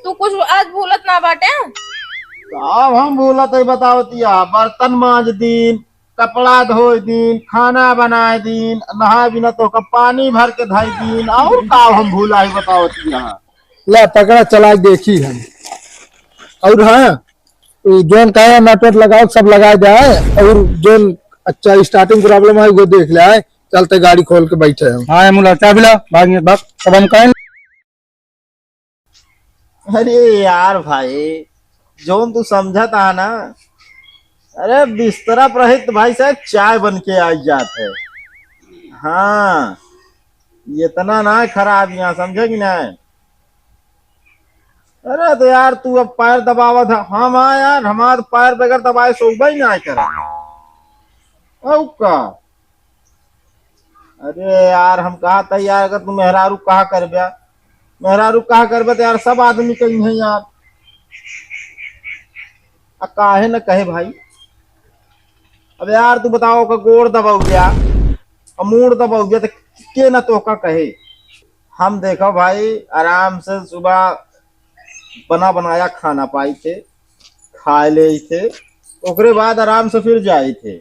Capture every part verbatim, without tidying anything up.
तू कुछ आज भूलत ना बाटे? अब हम भूलत है, बतावतिया, बर्तन माँज दीन, कपड़ा धोए दीन, खाना बनाए दीन, नहाए बिना तोहका पानी भर के धई दीन, और का हम भूला है, बतावतिया। ला पकड़ा, चला के देखी हम। और हाँ, उ जौन कहे नट वट लगाओ, सब लगाए जाए, और जौन अच्छा starting problem है वो देख ले आए। चलते गाड़ी खोल के बैठे हम। हाँ, एमुला, चाबी ला, भाग, भाग, सब हम कहें। अरे यार भाई, जौन तू समझत आ ना, अरे बिस्तरा पर रहित भाई साहब चाय बन के आ जात है। हाँ, इतना ना खराब यहाँ, समझे कि ना? अरे तो यार तू अब पैर दबावत है, हम हाँ यार, हमार पैर बगैर दबाए सोबे ही ना करे। औ का? अरे यार, हम कहा था यार, अगर तू मेहरारू कहा करबे, मेहरारू कहा करबे तो यार सब आदमी कही है यार। आ काहे न कहे भाई? अब यार तू बताओ, का गोड़ दबाऊ गया और मूड़ दबाऊ गया तो के ना तोहका कहे? हम देखो भाई, आराम से सुबह बना बनाया खाना पाई थे, खा ले थे, ओकरे बाद आराम से फिर जाई थे।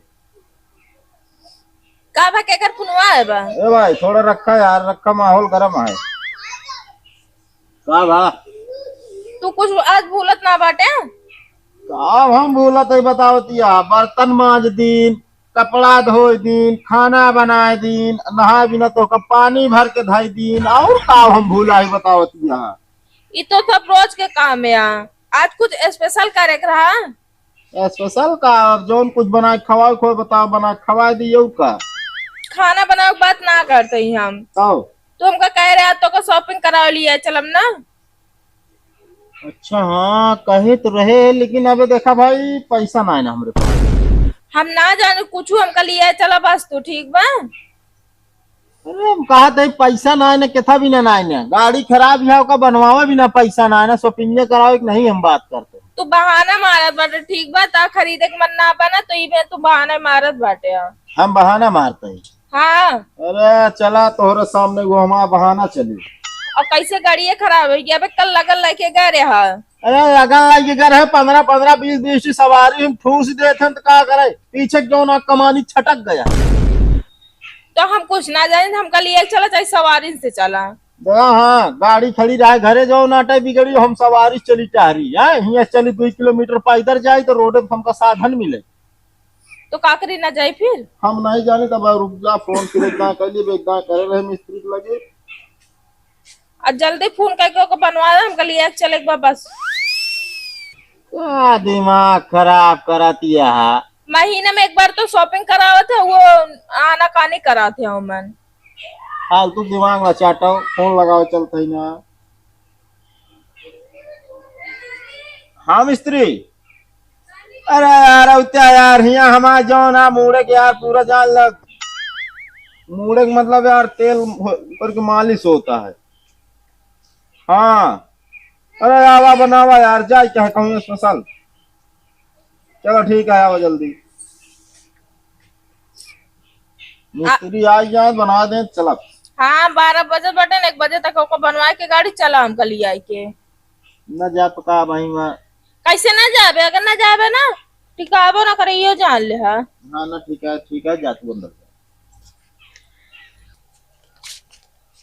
का बा, केकर फोनवा है बा? ए भाई, थोड़ा रखा यार, रखा, माहौल गरम है। का बा? तू कुछ आज भूलत ना बाटे? का हम भूलत है, बतावतिया, बर्तन माँज दीन, कपड़ा धोए दीन, खाना बनाए दीन, नहाए बिना तोहका पानी भर के धई दीन, और का हम भूला है, बतावतिया। ई तो सब रोज के काम है। आज कुछ special करे के रहा? Special का? अब जौन कुछ बना के खवाए खोए, बताओ, बना के खवाए दियो का? खाना बनावे के बात ना करते ही हम। तब? तू हमका कह रहे, तोहका shopping करावे लिए चलब ना? अच्छा, हाँ, कहे तो रहे, लेकिन अबे देखा भाई, पैसा ना है ना हमरे पास। हम ना जाने कुछ, हमका लिए चला बस तू, ठीक बा? अरे, हम कहा थे, पैसा ना है ना, केथा भी ना, ना है ना, गाड़ी खराब है, ओका बनवावे भी ना, पैसा ना है ना, shopping करावे के नहीं हम बात करते। तू बहाना मारत बाटे, ठीक बा? ता खरीदे के मन ना बा ना, तो ई में तू बहाना मारत बाटे। हम बहाना मारते हैं? हाँ। अरे चला, तोहरे सामने वो हमारा बहाना चली। और कैसे गाड़िए खराब हो गया? अबे कल लगल लेके गए रहा। अरे लगल लेके गए रहे, पन्द्रह पन्द्रह, बीस बीस की सवारी हम ठूस देते हैं तो का करे, पीछे क्यों ना कमानी छटक गया। तो हम कुछ ना जाने, हमका लिए चला चाहे सवारी से चला। हाँ, हाँ, गाड़ी खड़ी रहे घरे, जो नाटे बिगड़ी, हम सवारी चली टहरी, हैं? हियाँ चली दुई किलोमीटर पैदल जाई तो रोड पे हमका साधन मिले। तो का करी ना जाई फिर? हम नहीं जाने, तब रुक जा, फोन फिर एक दाएं कर लिए, एक दाएं करे रहे मिस्त्री के लगे। आ जल्दी फोन करके ओके बनवा दे, हमका लिए चले एक बार बस। का दिमाग खराब करत यह? महीने में एक बार तो shopping करावत है, वो आनाकानी करात है ओमन। फालतू दिमाग ना चाटो, फोन लगाओ चलते ही ना। हाँ मिस्त्री, अरे यार, अउत्या यार, हियाँ हमार जौन है, मूड़े के यार, पूरा जान लग। मूड़े के मतलब यार, तेल हो-, ऊपर के मालिश होता है। हाँ, अरे आवा बनावा यार, जाए क्या कहूँ special। चलो ठीक है, आवा जल्दी। मिस्त्री आ जाए, बना दे, चला। हाँ, बारह बजे बटन, एक बजे तक ओको बनवा के गाड़ी चला, हमका लियाई के। न जा तो का भाई, मैं कैसे ना जाबे? अगर ना जाबे ना, टिकाबो ना करे, यो जान ले हा। हाँ ना, ठीक है, ठीक है, जा तू अंदर जा।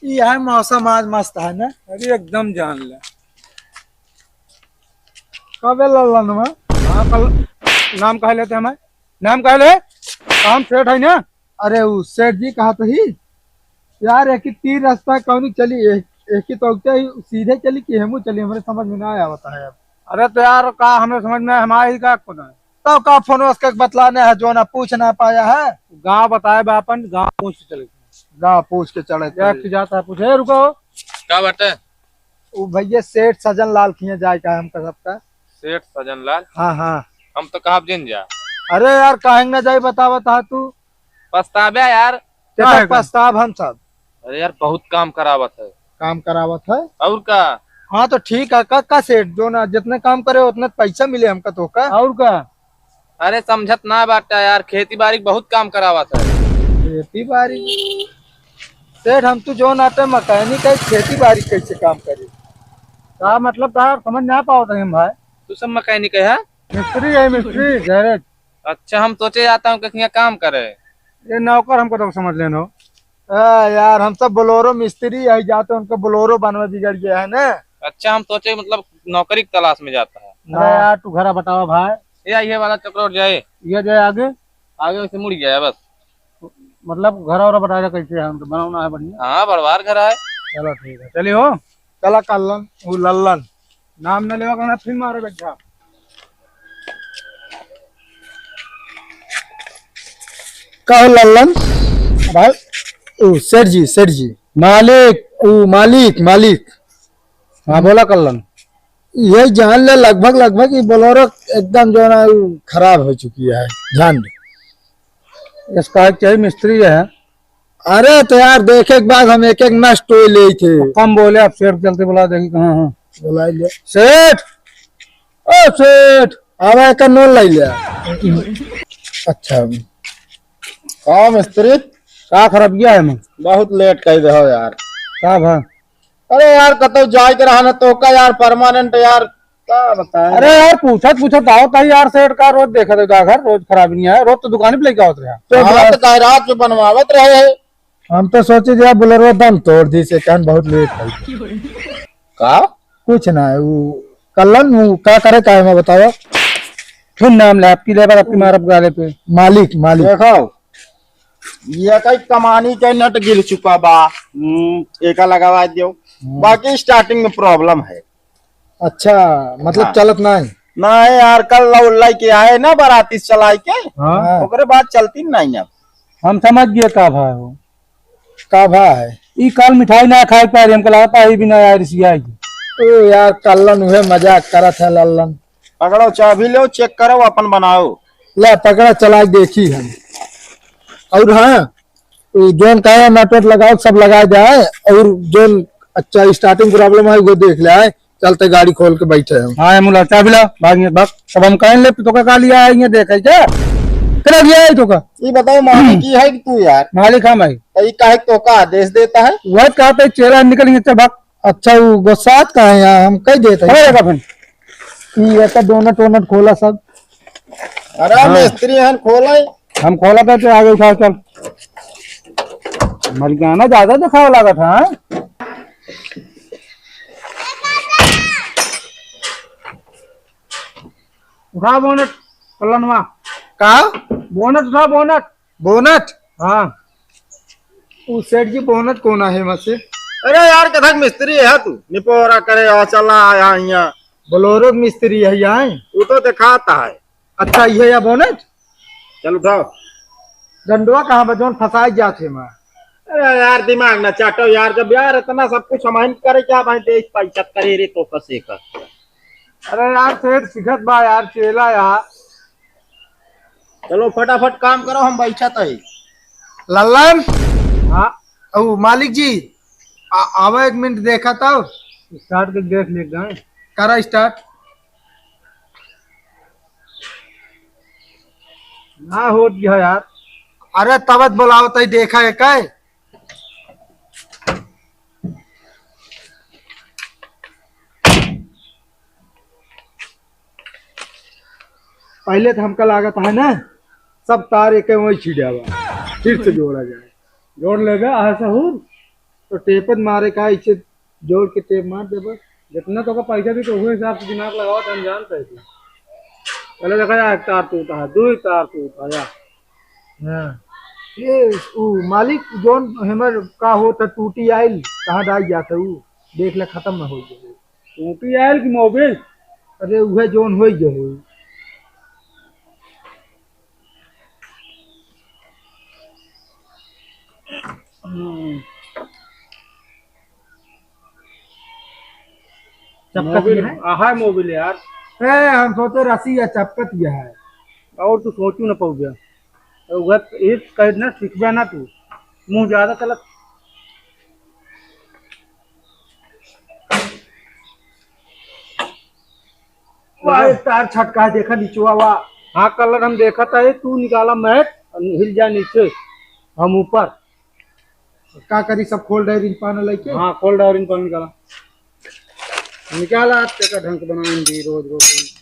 ई है मौसम आज मस्त है ना? अरे एकदम जान ले। कबे लल्लनवा? हाँ, कल नाम कह लेते हमें। नाम कह ले, हम सेठ है ना? अरे उ सेठ जी कहा तो ही यार, एक ही तीर रास्ता कौनी चली, एक, एक ही तो उगते ही सीधे चली कि हेमू चली, हमरे समझ में ना आवता है अब। अरे तो यार का हमरे समझ में हमारे ही का को ना। तो का फोन उसके बतलाने है जो ना पूछ ना पाया है। गाँव बताए बा अपन, गाँव पूछ के चले। गाँव पूछ के चले या चले। कि जाता है पूछे, रुको। का बाटे? उ भैया सेठ सजन लाल खिया जाए का हमका सबका। सेठ सजन लाल? हाँ, हाँ। हम तो कहब जिन जा। अरे यार, काहे ना जाई, बतावा ता तू। पछताव्या यार। केतना काहे का? पछताब हम सब। अरे यार, बहुत काम करावत है। काम करावत है? और का? हाँ, तो ठीक है, का, का सेठ, जो ना जितने काम करे, उतने पैसा मिले हमका तो का? और का? अरे, समझत ना बाटा यार, खेती बाड़ी के बहुत काम करावत है। खेती बाड़ी? सेठ, हम तो जो नाटे मैकेनिक है, खेती बाड़ी कैसे काम करी? का मतलब यार, समझ ना पावत हई हम भाई। तू सब मैकेनिक है, हाँ? मिस्त्री है, मिस्त्री, गैरेज। अच्छा, हम सोचे जाता हूँ कि हियाँ काम करे। ये नौकर हमको तो समझ लेनो। आ, यार, हम सब बोलोरो मिस्त्री है, जाते उनको बोलोरो बनवे बिगड़ गया है ना। अच्छा, हम सोचे मतलब नौकरी की तलाश में जाता है। अरे यार, तू घरा बतावा भाई। ये, ये वाला चक्कर और जाए। ये जाए आगे। आगे वैसे मुड़ गया है बस। मतलब घर और बताया कैसे है, हम तो बनाना है बढ़िया। हाँ, बड़वार घर है। चलो ठीक है, चलिए हो। चला कल्लन, वो लल्लन। नाम न लेवा करना, फिर मारे बैठा। का हो लल्लन? भाई, ओ सेठ जी, सेठ जी। मालिक, ओ मालिक, मालिक। हाँ, बोला कल्लन। ये जान ले, लगभग, लगभग ये बोलेरो एकदम जो है ना, वो खराब हो चुकी है। ध्यान दे। इसका एक चाहिए मिस्त्री है। अरे तो यार, देखे के बाद हम एक एक नस टोई लेई थे। कम बोले, आप सेठ जल्दी बुला, देखी कहाँ है। बुलाई ले। सेठ, ओ सेठ, आवा एक नोल लाई ले। अच्छा। का मिस्त्री? का खराबिया है मैं? बहुत लेट कई दे हो यार। का भा? अरे यार, कतौ जाए के रहा ना तो का यार, परमानेंट यार, का बताएं? अरे यार, पूछत पूछत आवत है यार, सेठ का रोज देखत है, का घर रोज खराब नहीं है, रोज तो दुकान पे लेके आवत रहा। तो हाँ, रात तो का रात जो बनवावत रहे है। हम तो सोचे जे यार बोलेरो दम तोड़ दी से, कहन बहुत लेट है। का? कुछ ना है, वो कल्लन, वो का करे का है, मैं बतावा। फिर नाम ले, आपकी लेबर, आपकी मारब गाले पे। मालिक, मालिक। देखो, ये कई कमानी के नट गिर चुका बा। हम्म, एका लगावा दियो। हम्म। बाकी स्टार्टिंग में प्रॉब्लम है। अच्छा, मतलब हाँ। चलत ना है? ना है यार, कल लौ-, लइके आए ना बराती से चलाई के, हाँ। ओकरे बाद चलती नहीं अब। हम समझ गए का भाई हो। का भाई? ई काल मिठाई ना खाए पाए, हमको लगता है ई भी ना यार, रिसिया है। ओ यार, कल्लन उहे मजाक करत है लल्लन। पकड़ो, चाबी लो, चेक करो, अपन बनाओ। ले, पकड़ा, चला के देखी हम। और हाँ, उ जोन कहे नट वट लगाओ, सब लगा जाए। और जोन अच्छा स्टार्टिंग प्रॉब्लम है, वो देख ले आए। चलते गाड़ी खोल के बैठे हम। हाँ, मुला, चाबी ला, भाग, भाग। सब हम कहें ले, तो का लिया है, ये देखे क्या? करा लिया है तो का? ये बताओ, मालिक की है कि तू यार? मालिक हम है। तो ये काहे तो का आदेश देता है? वह कहते चेला निकल गया, चल भाग। अच्छा, वो गुस्सात का है यार, हम कह देते हैं। खोलेगा फिर। ई एकर डोनट वोनट खोला सब। अरे हाँ। मिस्त्री हन, खोले। हम खोला था, तो आगे उठा, चल। मलिकाना ज्यादा दिखावा लागत है, हाँ? उठा बोनट, कल्लनवा। का? बोनट उठा, बोनट। बोनट? हाँ। उ सेठ जी बोनट कौन आहे मसे? अरे यार, कथक मिस्त्री है तू, निपोरा करे आ, चला आया हियाँ। बोलोरो के मिस्त्री है यहाँ? उ तो दिखाता है। अच्छा, ये या बोनट? चल उठाओ। डंडवा कहाँ बा, जौन फंसाई जात है मैं? अरे यार, दिमाग ना चाटो यार, जब यार इतना सब कुछ हम करे क्या भाई, देख पाई चक्कर रे तो कसे का। अरे यार, सेठ सिखत बा यार, चेला यार। चलो फटाफट काम करो, हम बैठा तो है। लल्लन। हाँ। ओ मालिक जी, आ, आवा एक मिनट देखा तो। स्टार्ट के देख ले गाय। करा स्टार्ट। ना होत गया यार। अरे तबत बुलावत है, देखा है काय? पहले तो हमका लागत है ना, सब तार एक वही छिड़ा बा, फिर से जोड़ा जाए। जोड़ लेबे, आए सहूर, तो टेपत मारे का, इसे जोड़ के टेप मार देबे। जितना तो का पैसा भी तो हुए हिसाब से दिमाग लगावा, तो हम जानते हैं। पहले देखा जाए, एक तार टूटा है, दो ही तार टूटा है। हाँ। ये उ मालिक जोन हमर का होत है, टूटी आइल, कहाँ डाल जात है उ? देख ले, खत्म न हो जाए। टूटी आइल की मोबिल? अरे उहे जोन होई गए होई। हम्म। चपकत मोबिल, ही है? आहा मोबिल यार। ए, हम सोचे रस्सी या चपकत गया है। और तू सोचू न पाऊ गया। तो वह एक कह ना, सीख जा ना तू। मुंह ज्यादा चलत। वाह, एक तार छटका है, देखा निचवा, वाह। हाँ, कलर हम देखा था, ये तू निकाला मैट, हिल जा नीचे, हम ऊपर। का करी, सब खोल डायरी पाना लेके? हाँ, खोल डायरी पाना निकाला। निकाला, आज तेका ढंग बनाएंगे रोज रोज।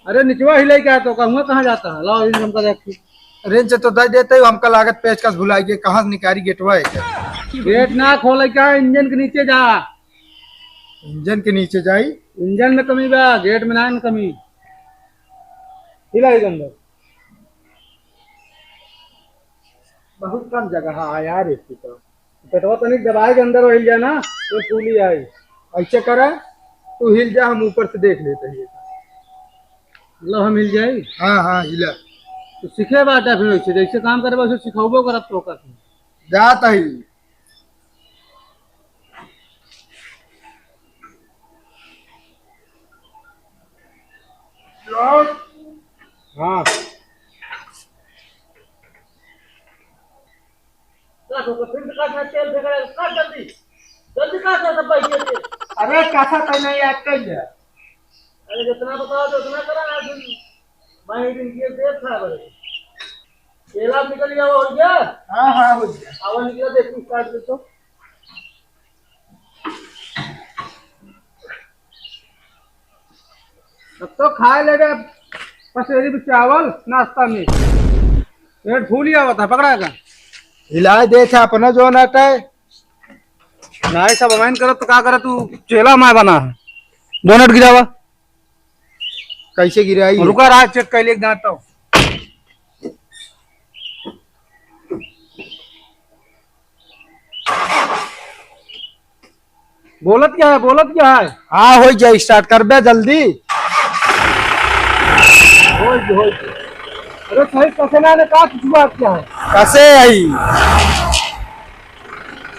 अरे निचवा ही लेके आया तो का, हुआ कहाँ जाता है? लाओ, इन हमका देख। रेंज तो दे देते हो, हमका लागत पेचकस भुलाई गए, कहाँ से निकारी गेटवा है क्या? गेट ना खोले क्या, इंजन के नीचे जा। इंजन के नीचे जाई? इंजन में कमी बा, गेट में ना कमी। हिला ही अंदर। बहुत कम जगह है यार इसकी तो। पेटवा तनिक दबाए के अंदर हिल जाए ना, तो फूली आई। ऐसे करे, तू हिल जा, हम ऊपर से देख लेते हैं। मतलब हम हिल जाई? हाँ, हाँ, हिला। तो सीखे बाटा फिर वैसे, जैसे काम करे वैसे सिखौबो करत तो कर। जात ही। हाँ। काट ओकर, फिर से काट, मैं तेल फेंक रहा, काट जल्दी, जल्दी काट ना सब भाई के। अरे, कैसा तय नहीं याद कर लिया? अरे, जितना बताओ तो उतना करा, आज हम भाई दिन के देर था बड़े। तेल आप निकल गया, हो गया? हाँ, हाँ, हो गया। आवा निकला, देख, तू काट दे तो। अब तो खाए ले रे पसेरी में चावल नाश्ता में। पेट फूल ही आवत है, पकड़ा का? हिलाए देखे अपना जो नाटा है। नाई सब अमाइन करत तो का करत, तू चेला माय बना है। डोनट गिरावा। कैसे गिराई? रुका रहा, चेक कर ले एक दांत तो। बोलत क्या है, बोलत क्या है? हाँ, हो जाए, स्टार्ट कर बे जल्दी। हो जाए, हो जाए। अरे सही कसे ना ने का कुछ बात क्या है? कसे आई?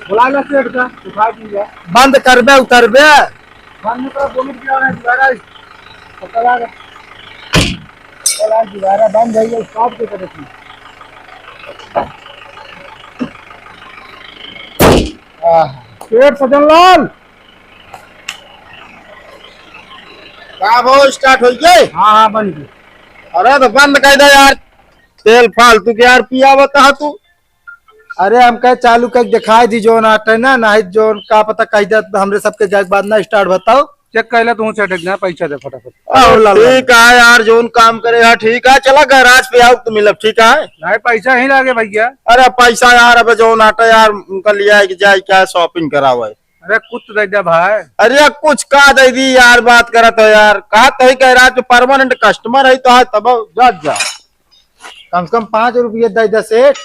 बुला ला सेठ का, उठा दिया। बंद कर बे, उतर बे। बंद कर, बोनट गिरा रहा है, दोबारा। पकड़ा रे। पकड़ा, दोबारा बंद है, ये स्टार्ट के तरफ से। आह। सेठ सजन लाल। का भो, स्टार्ट हो गए? हाँ, हाँ, बन गए। अरे तो बंद कर दे यार, तेल फालतू के यार पिया बता तू। अरे हम कहे चालू कर दिखाई दी जोन आटे ना, नहीं जोन का पता कह दे हमरे सबके जाए के बाद ना स्टार्ट बताओ। चेक कर ले तू, सेठ एक ना पैसा दे फटाफट। और लाल ठीक है यार, जोन काम करे है ठीक है, चला गैराज पे आओ तो मिलब, ठीक है? नहीं पैसा ही लागे भैया। अरे पैसा यार, अब जोन आटा यार उनका लिया के जाए क्या शॉपिंग करावे। अरे कुछ दे दे भाई। अरे कुछ का दे दी यार, बात करत हो यार, कहा तही गैराज पे परमानेंट कस्टमर है तो है तब जा जा। कम से कम पाँच रुपये दे दे सेठ।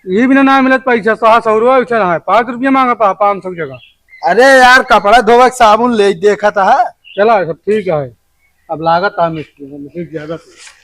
ये बिना ना मिलत पैसा, सौ सौ रुपये उठे ना है, पाँच रुपये मांगा पा, पाँच सौ की जगह। अरे यार, कपड़ा धोवे के साबुन ले देखा था। चला, सब ठीक है, अब लागत है मिस्त्री, मिस्त्री ज्यादा से।